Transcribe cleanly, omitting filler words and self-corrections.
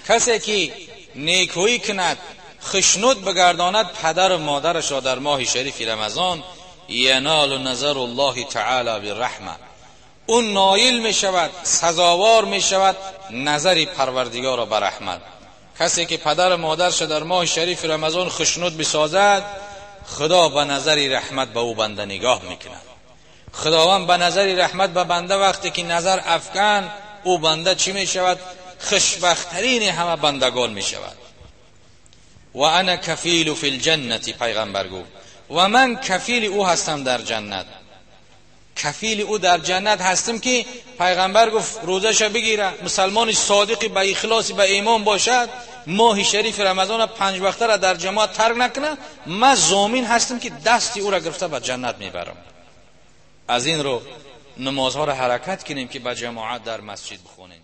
کسی که نیکویی کند، خشنود بگرداند پدر و مادرش را در ماه شریف رمضان، ینال نظر الله تعالی بالرحمه، اون نایل می شود، سزاوار می شود نظر پروردگار را به رحمت. کسی که پدر و مادرش در ماه شریف رمضان خشنود بسازد، خدا به نظر رحمت به او بنده نگاه میکند. خداوند به نظر رحمت به بنده وقتی که نظر افکن، او بنده چی می شود؟ خوشبخترین همه بندگان می شود. و انا کفیل فی الجنة، پیغمبر گفت و من کفیل او هستم در جنت. کفیل او در جنت هستم که پیغمبر گفت روزش بگیره، مسلمان صادقی به اخلاصی به ایمان باشد، ماه شریف رمضان 5 وقته را در جماعت ترک نکنه، من ضامن هستم که دست او را گرفته به جنت میبرم. از این رو نمازها را حرکت کنیم که به جماعت در مسجد بخونیم.